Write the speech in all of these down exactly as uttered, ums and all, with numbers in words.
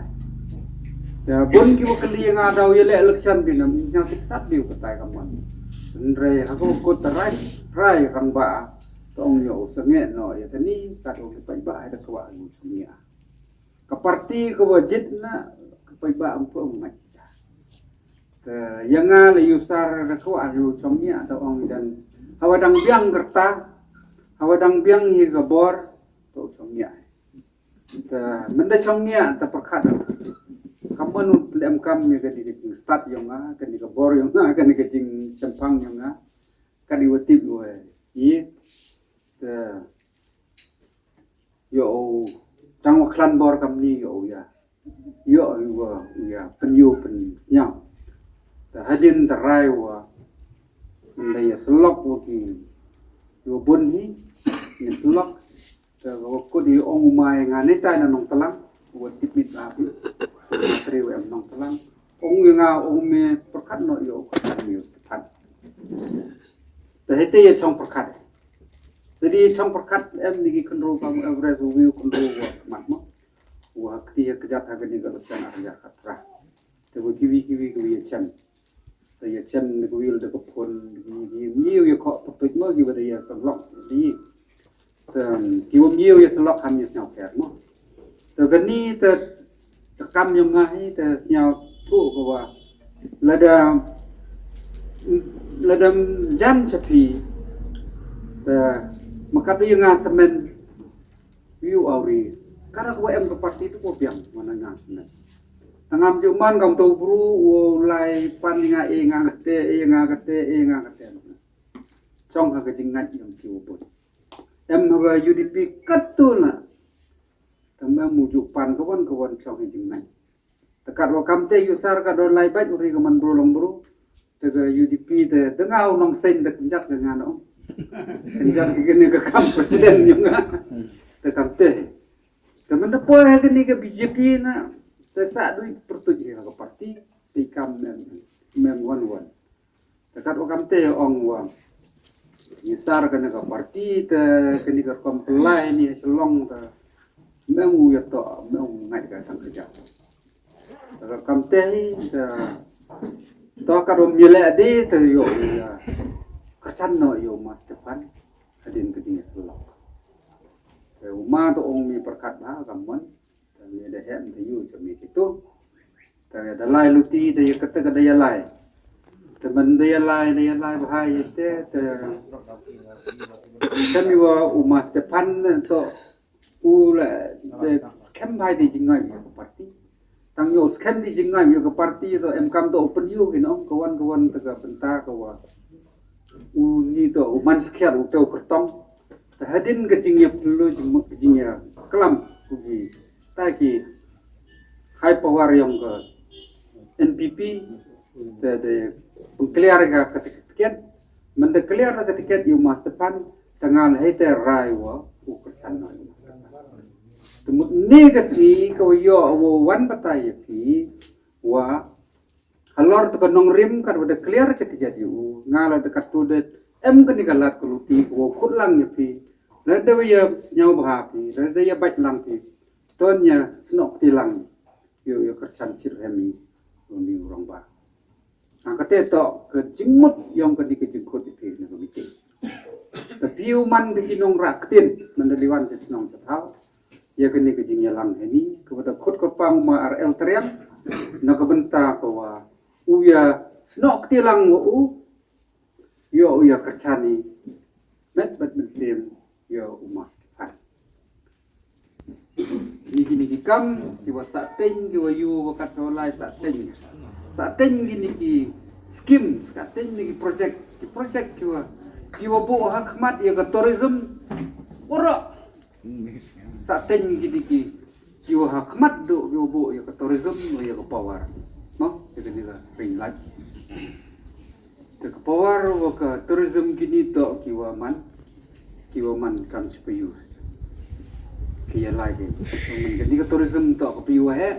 batai. Te bun ki wa kylli ïa nga, daw ïaleh election phi ne em, sñiaw tip sat phi u batai ka mon. Hynrei ha ka wa kut te rai, rai rangbah, te ong ïoh u sangeh noh ïa kani, katwa ki paidbah haduh kwah ïa u sangeh. Ka parti ka wa jied na ka paidbah ym pynmih. Te ïa nga la ïusar da kwah ïa u chong ïa, te ong dan, hawa dang biang ka rta, hawa dang biang hi ka bor, te u chong ïa. Te mynda chong ïa te pyrkhat. Ka mon u lem kam ïa kani ka jingstad yong nga, kani ka bor yong nga, kani ka jingshemphang yong nga. Kani wa tip wa i. Te ïoh u, tang wa klan bor kamni ïoh u ïa. Ïoh u wa u ïa pynïoh pynsñiaw. Te hadien te rai wa, mynda ïa syllok wa ki, wa bun hi, ïa syllok. Te wa kut ïa ong u mai nga ne tai na Nongtlang, wa tip mit ba phi. Tri wa em Nongtlang. Ong ïa nga, ong me pyrkhat noh ïa u kyrpad ïa u kyrpad. Te hete ïa chong pyrkhat. Te di chong pyrkhat em ni ki khynroo kam Everest, u wi u khynroo wa khmat mo. Wa kti ha kjat ha kani ka election ar hajar khatphra. Te wa kiwi kiwi kiwi ïa chem. Te ïa chem ni kiwi da ka phone, ni ïa khoh pyrtuit mo, kiwi da ïa syllok di. Te ki wa ïa syllok ham ïa sñiaw kher mo. Te kani te, te kam yong nga hi te sñiaw tu ka wa. Lada, lada jan cha phi. Te makat ïa nga semen. Wi u awri. Kara ka wa em ka parti tu ko biang, mana nga semen. Tangam ju man kam tu bru, u lai pan nga e nga kate, e nga kate, e nga kate. Chong ha ka jingngait yong ki wa bun. Em ha ka U D P katu na. Tang ba mu ju pan ka wan ka wan chong ha jingngait. Te kat wa kam te ïusar ka don lai bait u ri ka man bru long bru. Te ka U D P te denga u Nongseiñ te kynjat ka nga no. Kynjat ka kene ka kam president yong nga. Te kam te. Te mynda poi ha kene ka B J P na. Te sa dui pyrtuit ïa ka parti. Te kam mem, mem wan wan. Te kat wa kam te ong wa. Ïusar kane ka parti te kane ka rukom pynlai ni ha Shillong te. Mem u ya to, mem u ngai ka tang ka jam. Ka kam te hi, ta, to ka rom ye le di, ta yo ya. Kersan no yo ma Stephen, hadin ka jing ya selo. Te u ma to ong mi perkat ba, ka mon, ta mi da hem, ta yu, ta mi situ. Ta da lai luti, ta ya kata ka da ya lai. Ta man da ya lai, da ya lai, ba hai ya te, ta. Kan mi wa u ma Stephen to, u la, de, skhem hai de jingai ïa ka parti. Tang ïoh skhem de jingai ïa ka parti to em kam to open ïoh ki nong ka wan ka wan ta ka bynta ka wa. U ni to u man skhiat u te u kertong. Ta hadin ka jingïa pynlu jingmut ka jingïa klam ku ki ta ki high power yong ka N P P. Te de pengkliar ka ka tiket. Mende clear na ka tiket ïa u ma Stephen, tang ngan hei te rai wa u kersan na. Te mut ni ka sngi ka wa ïoh wa wan batai ïa phi wa halor te ka nongrim ka wa da clear ka tiket ïa u, nga la da ka tu de em ka ni ka lad ka luti ka wa khut lang ïa phi. La da wa ïa sñiaw bha phi, la da ïa bait lang phi. Ton ïa snok ti lang ïa u ïa kersan chir hem i u ni u rong ba. Ang kate to ka jingmut yong ka di ka jingkhut iti na ka meeting. Tapi u man ka jinong rak tin man da liwan ka jinong sa thau. Ïa ka ni ka jingïalang heni ka bata khut ka pang ma R L Teriang na ka bynta ka wa u ïa snok kti lang wa u ïa u ïa kerchani met bet mynsiem ïa u ma Stephen. Niki niki kam ki wa sa teng ki wa yu wa kat sa lai sa teng. Sa teng ki niki skim sa teng niki project ki project ki wa ki wa bo ha khmat ïa ka tourism. Ora sa teng ki niki ki wa ha khmat do ki wa bo ïa ka tourism ïa ka power. No ïa ka ni ka ring light. Te ka power wa ka tourism kini to ki wa man ki wa man kam chi payu. Ki ya lai ki man kini ka tourism to ka payu he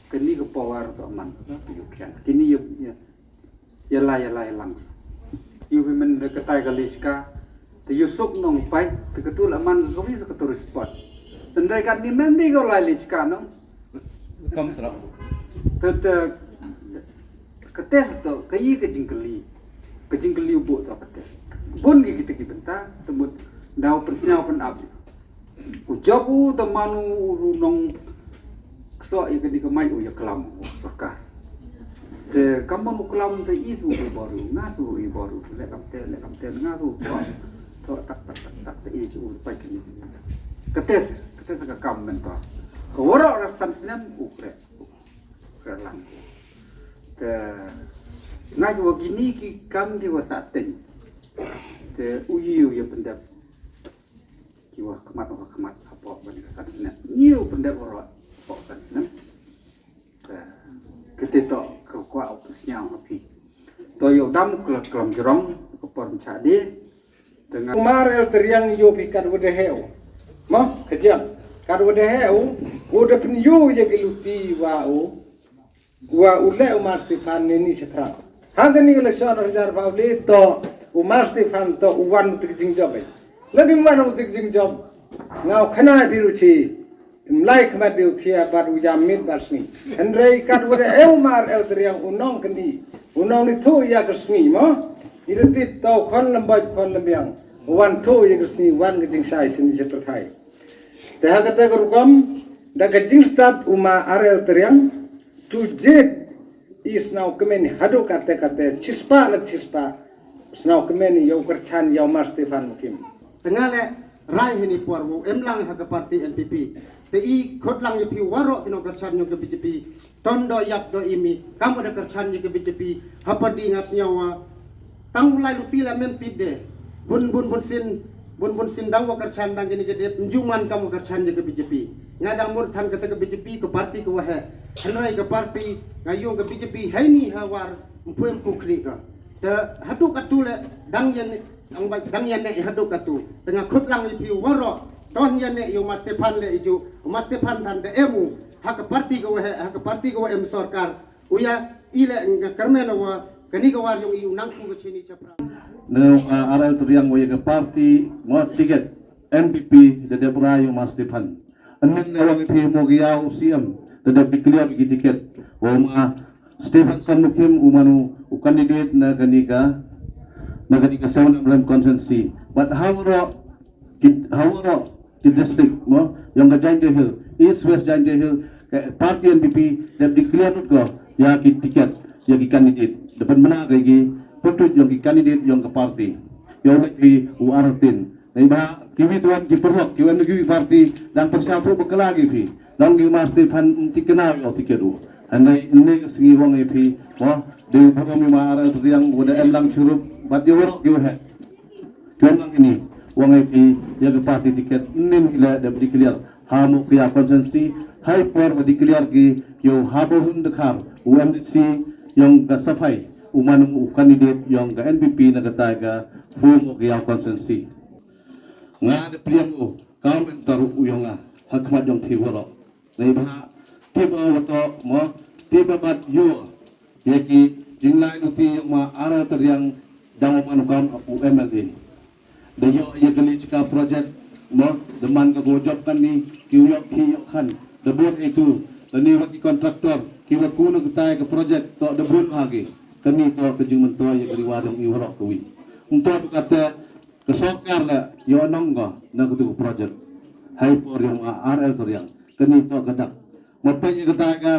kini ka power to man payu kian kini ya ya ya lai ya lai lang. Yu pi men da ka tai ka liska te yu suk nong pai te ka tu la man ka wi sa ka tourist spot. Tendai kat ni men di ka lai liska nong. Kam srap. Te te Ka test to ka i ka jingkylli ka jingkylli u buh to ka test. Bun ki kita ki bynta te mut daw pynsnyaw pynap. U jop u te manu u ru nong kso i ka di ka mai u ya klam u sorkar. Te kam man u klam te i su i boru nga su i boru le kam te le kam te nga su to to tak tak tak tak te i su u pai kini. Ka test ka test ka kam men to ka woro rasan snem u kre. Ka lang. Te nga ju wa kini ki kam ki wa sa teng. Te u yi u ya pyndep ki wa khmat wa khmat hapoh ban ka san snem. Ni u pyndep wa ro hapoh san snem. Te kete to ka kwa u ka sñiaw ha phi. To yo dam ka klam jrong ka por cha de. Te nga Umar el Teriang yo phi kat wa de heu. Mo ka jam kat wa de heu. U da pyn yo ya ki luti wa u. Wa u leh u Mar Stephen ne ni shaphrang. Ha kani ka election ar hajar arphew le to u Mar Stephen to u wan u tik jingjop eh. Lada ym wan u tik jingjop nga u khana biru chi. Ym lai khmat biru thia bad u jam miet bad sngi. Hynrei kat wa da e u Mar el Teriang u nong kani u nong ni thu ya ka sngi mo. I da tit to khon lemboj khon lembiang. U wan thu ya ka sngi wan ka jingshai sini shi pyrthai. Te ha kata ka rukom da ka jingstad u ma R L Teriang tu jit i sñiaw kmen haduh kate kate chispah la chispah sñiaw kmen yow kyrchan yow Mar Stephen Mukim. Te nga le rai hini por wu em lang ha ka parti N P P. Te i khot lang ya phi waroh ki nongkyrchan yong ka B J P. Ton do yap do imi kam da kyrchan ya ka B J P. Ha parti nga sñiaw wa Tang u lai luti la mem tip de. Bun bun bun sin bun bun sin dang wa kyrchan dang kini kedep njuman kam wa kyrchan ya ka B J P. Nga dang mur than kata ka B J P ka parti ka wahe. Hynrei ka parti nga yung ka B J P hai ni ha war mpuem ku khri ka. Te hatu ka tu le dang yan ang bai dang yan ne hatu ka tu. Te nga khut lang i pi waro. Ton yan ne yo ma Stephen le iju. Ma Stephen than de emu ha ka parti ka wahe ha ka parti ka wa em sorkar. Uya ile nga kermen wa kani ka war yong i unang ku ka chini chapra. Ne uh, R L Teriang wa ya ka parti ngot tiket N P P da dep ra yong ma Stephen. Ynnin ne wan ïa phi mo ki ïa u C M da dep declare ki ticket. Wa ma Stephenson Mukhim u mano u candidate na kani ka, na kani ka Seven Emblem constituency. But ha waroh ki, ha waroh ki district mo ïong ka Jaintia Hill, East West Jaintia Hill, ka party N P P dep declare lut ko ïa ki ticket, ïa ki candidate. Da pynbna ka ki pyrtuit ïong ki candidate ïong ka party. Ïong ki u artin. Nai ba ki wi tuan ki pyrlok ki wan ki wi party dang pyrshah pru bakla ki phi. Dang ki ma Stephen ti kena ïong ticket u. Hanai ne ka sngi wang ïa phi. Mo de burom ïa ma ara triang wada em lang churup. Bat ïa waroh ki wahet. Tuan lang ini wang ïa phi ïa ka party ticket nin ila da declare ha mo ki ïa constituency. Hai por ba declare ki ïong ha ba hun Dkhar u M D C ïong ka Safai u man u candidate ïong ka N P P na kata ka fu mo ki ïa constituency. Nga da priang u ka mentor u ïong nga ha khmat ïong thi waroh. Nai ba ti ba wato mo ti ba bat ïo ïa ki jinglai luti ïong ma ara triang dang u man u kam u M L A. Da ïoh ïa ka list ka project mo da man ka ko job kan ni ki u ïoh ki ïoh kan da bun itu da ni wa ki contractor ki wa ku na kata ka project to da bun ha ki kani to ka jingmyntoi ïa ka riwa dong i waroh ka wi. Mto kata ka sorkar la ïoh nong ko na katu ka project. Hai por ïong ma R L Toriang kani to ka dak ma pei ïa kata ka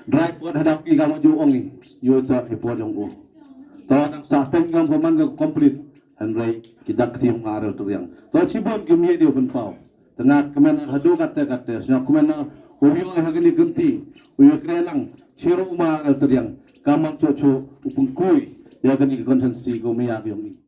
Dry port hadap ki ka ma ju ong i. Yo cha i por jong u. To dang sa teng ngam ko man ka complete. Hynrei ki dak ti ma R L Toriang. To chi bon ki mie dio pynpaw. Tengah kmen hadu kate kate. Snya kmen u yo ha kini kenti. U yo krelang. Chiro ma R L Toriang. Ka man cho cho u pengkui. Ya kini constituency ko mia ki ong i.